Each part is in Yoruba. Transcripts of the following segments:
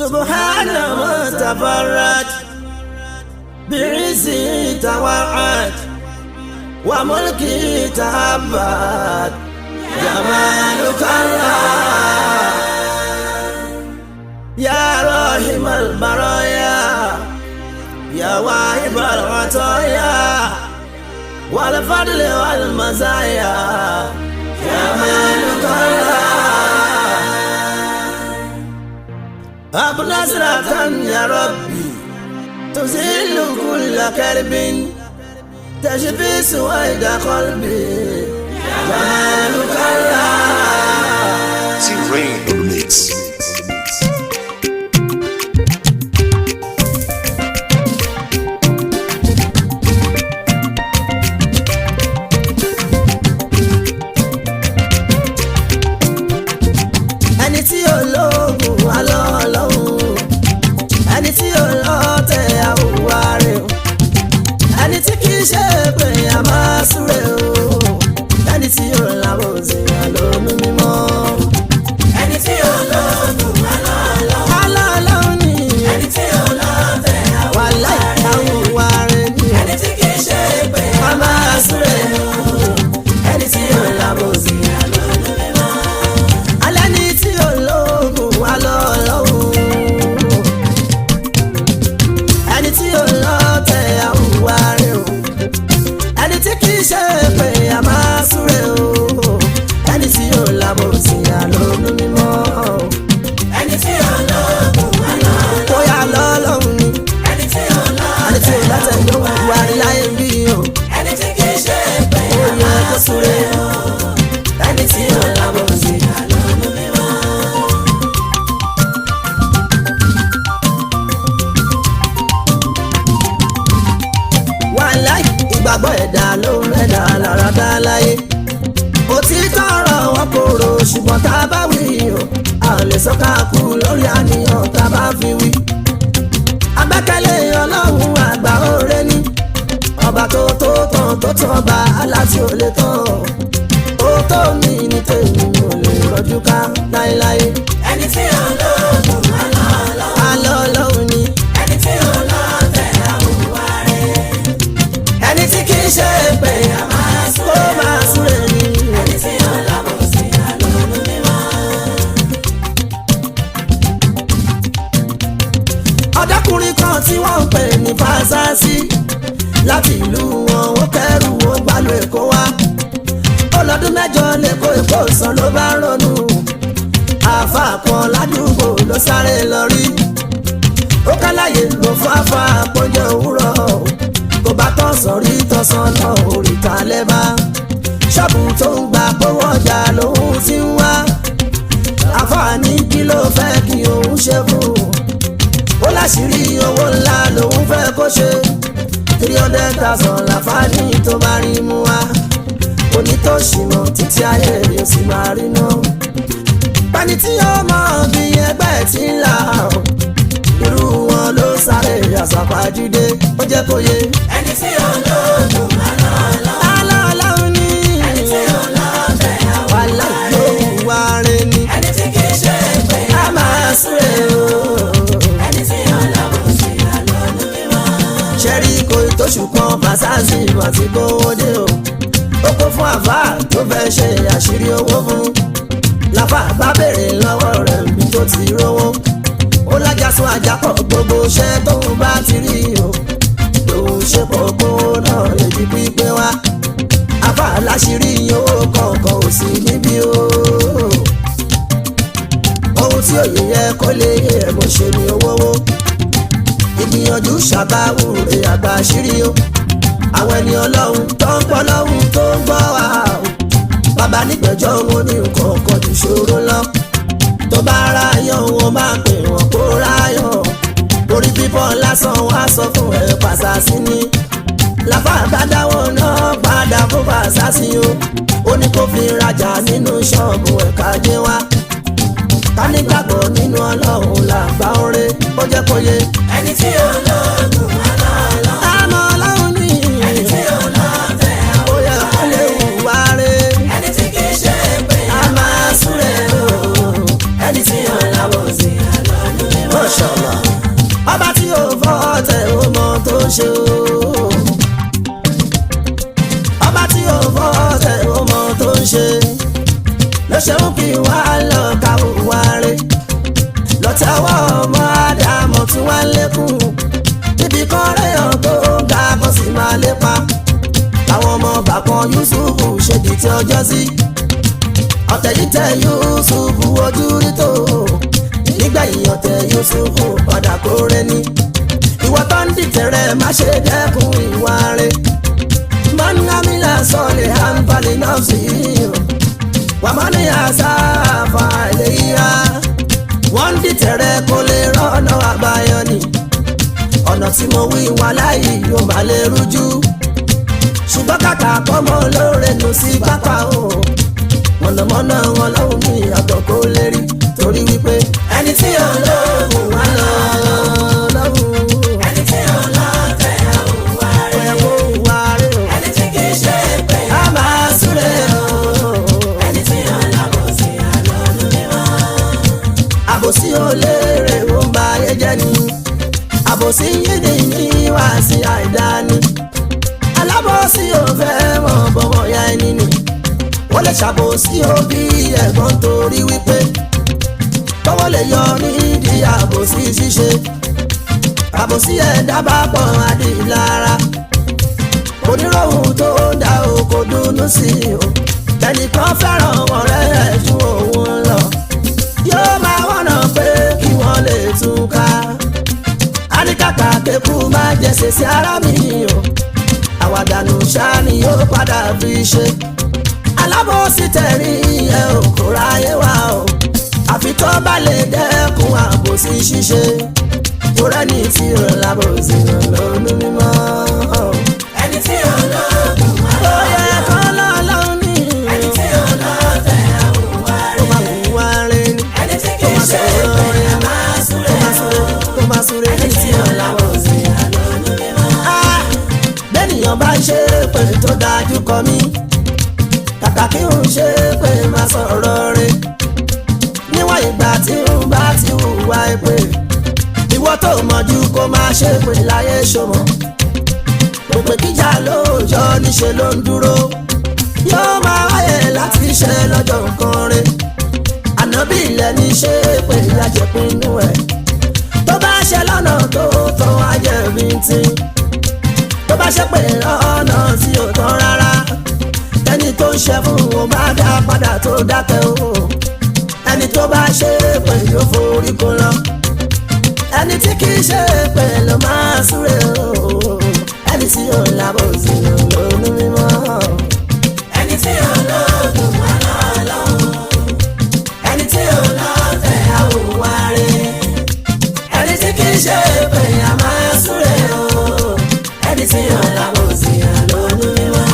سبحان من تفرد بعزه توعد وملكه تعبد جمالك الله يا راحم البرايا يا واهب العطايا والفضل والمزايا جمالك الله أب نصرة يا ربي تزيل كل كرب تشفي سويد قلبي جمالك الله. T-Rain on the mix. Ẹni tí ó lóògùn wà lọ́lọ́hún, ẹni tí ó lọ́tẹ̀ àwùwá rẹ̀ o, ẹni tí kì í ṣe pé a máa súre o, ẹni tí ó làwọn òsèèyàn lónú mímọ́. Ẹni tí ó lóògùn wà lọ́lọ́hún. Alọ́lọ́hún ni. Ẹni tí ó lọ́tẹ̀ wà láì àwùwá rẹ̀ ni o, ẹni tí kì í ṣe pé a máa súre o, ẹni tí ó làwọn òsèèyàn lónú mímọ́. Alẹ́ ní tí olóògùn wà lọ́lọ́hún, ẹni tí olóòtẹ̀ àwùwá rẹ̀ o, ẹni tí kì í ṣe pé a máa súre o, ẹni tí yóò lábò sí àlónú mímọ́. Ẹni tí ó lóògùn wà lọ́lọ́hún. Bóyá lọ́lọ́hún ni. Ẹni tí ó Ẹni tí lọ́tẹ̀ olóòtẹ̀ ló wà rí láyé bí o, ẹni tí kì í ṣe pé ó yẹ kó súre o, ẹni tí yóò lábò sí. lónú mímọ́. Wàláì, ìgbàgbọ́ ẹ̀dá ló ń rẹ̀dá lára dá láyé. Òtítọ́ ọ̀rọ̀ wọn kòrò, ṣùgbọ́n tá a bá wí o, a ò lè sọ ká kú lórí àníyàn tá a bá fi wí. Agbẹ́kẹ̀lé Ọlọ́run àgbà oore ní ọba tó tó tán tó tán ọba aláti ò lè tán. Ó tó mi ní tèmi ò lè rọjú ká láéláé. Ẹni tí ó lóògùn wà lọ́lọ́hún. Alọ́ Ọlọ́run ni. Ẹni tí ó lọ́tẹ̀ àwùwá rẹ̀. Ẹni tí kì í ṣe pé A máa ó súre máa súre ni. ẹni tí ó lábòsí àlónú mímọ́. Ọ̀dọ́kùnrin kan tí wọ́n ń pè ní Fásásí láti ìlú wọn, ó kẹ́rù ó gbàlú Èkó wá. Ó lọ́dún 8 lẹ́kọ̀ọ́, Èkó sàn ló bá ronú. Àáfàá kan ládùúgbò ló sáré lọ rí. Ó kálàyé ló fáfá àpọ́njẹ òwúrọ̀, kò bá tọ̀sán rí tọ̀sán náà oríta lẹ́bàá. Ṣọ́ọ̀bù tó ń gba kówó ọjà lòun ti ń wá. Àáfàá ní kí ló fẹ́ kí òun ṣe fún un? Ó láṣìírí owó ńlá lòun fẹ́ kó ṣe. 300,000 láǹfààní tó bá rí mú wá, onítòṣìmọ̀ títí ayé rẹ̀ sì máa rí ná. Pẹ́ni tí ó mọ̀ bí ẹgbẹ́ tí ń là ó, irú wọn ló sáré àṣàpàjúdé, ó jẹ́ kó yé. Ẹni tí ó lóògùn wà lọ́lọ́hún. Aláàláhùn ní. Ẹni tí ó lọ́tẹ̀ Wàhálà àwùwá ló rẹ̀. wà rẹ̀ ni. Ẹni tí kì í ṣe pé A máa súre o. ẹni tí ó lábòsí àlónú mímọ́. Ṣẹ́rí kò tóṣù kan fàṣásì àti kówó dé o. Ó kó fún àfáà tó fẹ́ ṣe àṣírí owó fún. Làfà bá béèrè lọ́wọ́ rẹ̀ bí tó ti rówó. Ó lájà sún àjàpọ̀ gbogbo iṣẹ́ tóun bá ti rí o, lòun ṣe pọ̀ kówó náà lè di pípé wá. Àfáà láṣìírí owó kọ̀ọ̀kan ò sí níbí o. Ohun tí òye yẹ kó lè yẹ ẹ̀ bó ṣe ní owó wó. Ìgbìyànjú ṣàbáwò rè àgbà àṣírí o. Àwọn ẹni Ọlọ́run tó ń pọ́ lọ́hùn tó ń gbọ́ wa o, bàbá nígbẹ̀jọ́ wọn ní nǹkan kan jù ṣòro lọ. Tó bá ráyọ̀ wọn máa pè wọ́n kó ráyọ̀. Orí fífọ́ lásán wá sọ fún ẹ pàṣásí ni. Làfà bá dáwọ́ náà padà fún pàṣásí o, ó ní kó fi rajà nínú ṣọ́ọ̀bù ẹ̀ka jẹ́ wá. Ká nígbàgbọ́ nínú Ọlọ́run làgbà oore, ó jẹ́ kó yé. Ẹni tí ó lóògùn wà lọ́lọ́hún. Àmọ́ Ọlọ́run ní. Ẹni tí ó lọ́tẹ̀ Ó yẹ kó lè hùwà rẹ̀. ẹni tí kì í ṣe pé A máa súre o. ẹni tí ó lábòsí àlónú mímọ́. ń ṣe o. Ọba tí ò fọ́ ọ̀tẹ̀ ó mọ tó ń ṣe. Ló ṣe ń fi wá lọ ká hùwà rẹ̀. Lọ́tẹ̀wọ́ ọmọ Ádámọ̀ tí wọ́n ń lékún. Níbi kan rẹ̀yàn tó ń ga kan sì máa lépa. Àwọn ọmọ bàkan Yúsùfù ṣe dìtẹ̀ ọjọ́ sí. Ọ̀tẹ̀ yìí tẹ Yúsùfù ojú rí tó. Nígbẹ̀yìn ọ̀tẹ̀ Yúsùfù padà kóre ní. Ìwọ tó ń dìtẹ̀ rẹ̀ má ṣe dẹ́kun ìwà rẹ̀. Mọ́nàmílà sọ̀lẹ̀ àǹfààní náà sí i. Wàmọ́ni àṣà àfàlẹ́ yíyá. Wọ́n ń dìtẹ̀ rẹ̀ kó lè rọ́nà àbáyọ ni. Ọ̀nà tí mo wí wà láyé yóò má lè rújú. Ṣùgbọ́n kàkà kọ́mọ lóore nù sí pápá o. Mọ̀nàmọ́ná wọn lọ́hùn ní àtọ̀ kó lè rí. Torí wípé ẹni tí ò lóògùn wá lọ lọ́hùn. Ẹni tí ò lọ́tẹ̀ àwùwá Ó yẹ rẹ̀. kó wá rí o. Ẹni tí kì í ṣe pé A máa súre o. ẹni tí ò lábòsí àlọ́nù mímọ́. Àbòsí ò léèrè ó ń ba ayé jẹ́ ni. Àbòsí yìí ni ní wá sí àìdáni. Alábòsí ò fẹ́ mọ̀ bọ̀wọ̀ ya ẹni ni. Wọ́n lè ṣàbòsí òbí ẹ̀gbọ́n torí wípé tọ́wọ́ lè yọ nídìí àbòsí ṣíṣe. Àbòsí ẹ̀dá bá pọ̀ adìlára. Oníròhùn tó ń dá o kò dùnnú sí i o. Ẹnìkan fẹ́ràn ọ̀rẹ́ ẹ̀ ju òun lọ. Yóò máa wọ̀nà pé kí wọ́n lè túká. Àníkàkà kékú má jẹ sèse ara mi o. Àwàdànù ṣáá ni yóò padà fi ṣe. Alábòsí tẹ̀rí ẹ ò kó ráyé wá o. Àfi tó bá lè dẹ́kun àbòsí ṣíṣe. Torẹ́ni tí ò lábòsí lónú mímọ́. Ẹni tí ò lóògùn wá Ó yẹ kọ́ lọ́lọ́run ní. Ẹni tí ò lọ́tẹ̀ àwùwá Ó rẹ̀. máa wùwá rẹ̀ ni. Ẹni tí kì í ṣe pé a máa súre Tó máa súre, tó máa súre. Ẹni tí ò lábòsí àlọ́nù mímọ́. Ah! Bẹ́nìyàn bá ń ṣe pé tó dájú kọ mí. Kàkà kí n ṣe pé máa sọ̀rọ̀ rẹ̀. Níwọ̀n ìgbà tí n bá ti hùwà èpè. Ìwọ tó mọ̀jú kó máa ṣe pé láyé ṣòmọ̀. Òpè kíjà lóòjọ́ níṣe ló ń dúró. Yóò máa wáyé láti ṣe lọ́jọ́ nǹkan rẹ̀. Ànábì ilẹ̀ ní ṣe pé ìyájẹ̀pinnu ẹ̀. Tó bá ṣe lọ́nà tó tọ́ ajẹ́bí tí. Tó bá ṣe pé lọ́nà tí ò tán rárá. Ẹni tó ń ṣe fún òun bá dá padà tó dákẹ́ o. Ẹni tó bá ṣe pé yóò forí kó lọ. Ẹni tí kì í ṣe pé ló máa súre o. Ẹni tí ò lábòsí lónú mímọ́. Ẹni tí ò lóògùn wá lọ́lọ́run. Ẹni tí ò lọ́tẹ̀ àwùwá rẹ̀. Ẹni tí kì í ṣe pé a máa súre o. Ẹni tí ò lábòsí àlọ́nù mímọ́.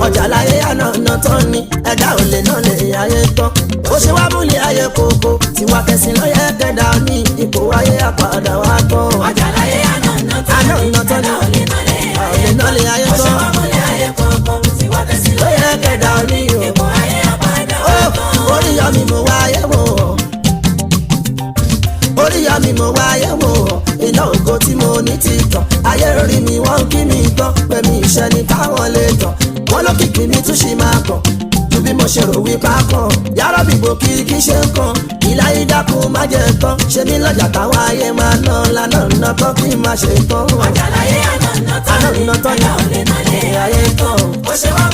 Ọjà láyé àná tán ni ẹ̀dá ò lè náà lè ayé tán. Ó ṣe wá múlẹ̀ ayé kòkó tiwa kẹsìn lọ́yẹ̀ kẹ́dà ní ipò ayé àpàdà wá tán. Ọjà láyé àná tán Àná ni ọ̀nà tán ni ẹ̀dá ò lè náà lè ò ayé lè náà lè ayé Ó ṣe tán. wá múlẹ̀ ayé kòkó tiwa kẹsìn Lọ́yẹ̀ kẹ́dà ní o. ipò ayé àpàdà Ó wá tán. orí yọ mi mo wáyé wò ó. Orí yọ mi mo wáyé wò ó. Iná ògo tí mo ní ti tàn. Ayé rí mi wọ́n kí mi tán. Pé mi ìṣẹ́ ni káwọn lè tàn. Wọ́n lókìkí mi tún ṣì máa kàn. Ju bí mo ṣe rò wípé a kàn. Yàrá bìbò kí kí ṣe ń kàn. Ìláyé dákun má jẹ tán. Ṣé mi lọ́jà táwọn ayé máa ná lánàá ná tán kí n má ṣe tán. Ọjà láyé àná tán ni Àná tán ni ẹ̀dá ò lè náà lè ayé tán. Ó ṣe wá